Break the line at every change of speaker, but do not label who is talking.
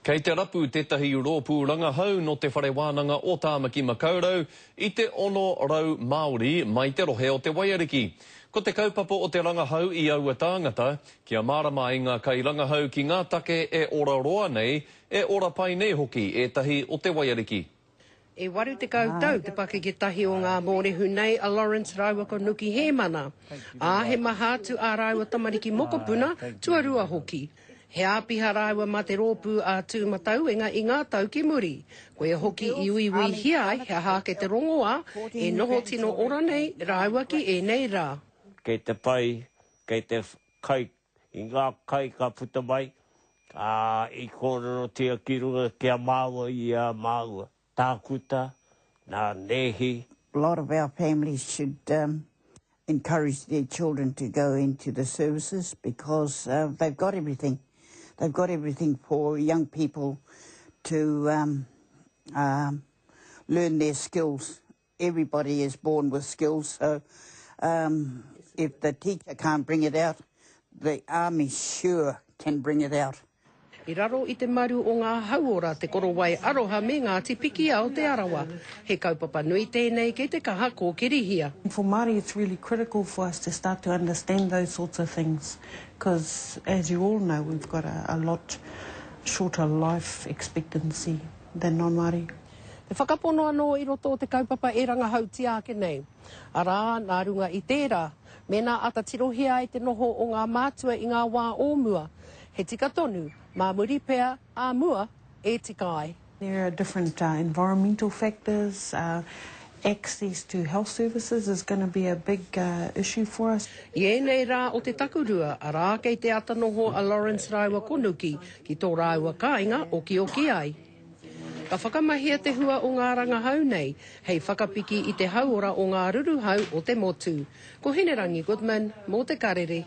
Kei te rapu tētahi rōpū rangahau nō Te Whare Wānanga o Tāmaki Makaurau i te 600 Māori mai te rohe o Te Waiariki. Ko te kaupapa o te rangahau i aua tāngata, kia mārama ai ngā kairangahau ki ngā take e ora roa nei, e ora pai nei hoki ētahi o Te Waiariki.
E 80 tau te pakeke tahi o ngā mōrehu nei a Lawrence rāua ko Nuki Hēmana, ā, he maha atu ā rāua tamariki mokopuna, tuarua hoki. He āpiha rāua mā te rōpū a Tūmatauenga i ngā tau ki muri. Koia hoki i uiuihia ai he aha ake te rongoā e noho tino ora nei rāua ki ēnei rā.
Kei te pai, kei te kai i ngā kai ka puta mai, ā, i kōrerotia ki runga ki a māua i a māua, tākuta, nā nēhi.
A lot of our families should encourage their children to go into the services because they've got everything. They've got everything for young people to learn their skills Everybody is born with skills, so um, if the teacher can't bring it out, the army sure can bring it out.
I raro i te maru o ngā hauora Te Korowai Aroha me Ngāti Pikiao Te Arawa. He kaupapa nui tēnei kei te kaha kōkirihia.
For Māori it's really critical for us to start to understand those sorts of things because as you all know we've got a, a lot shorter life expectancy than non-Māori.
Te whakapono anō i roto o te kaupapa e rangahautia ake nei. Arā, nā runga i tērā, mēnā āta tirohia ai te noho o ngā mātua i ngā wā o mua, he tika tonu, mā muri pea, ā mua, e tika ai.
There are different environmental factors, access to health services is going to be a big issue for us.
I ēnei rā o te takurua, arā, kei te ata noho a Lawrence rāua ko Nuki ki tō rāua kāinga okioki ai. Ka whakamahia te hua o ngā rangahau nei hei whakapiki i te hauora o ngā ruruhau o te motu. Ko Hinerangi Goodman mō Te Karere.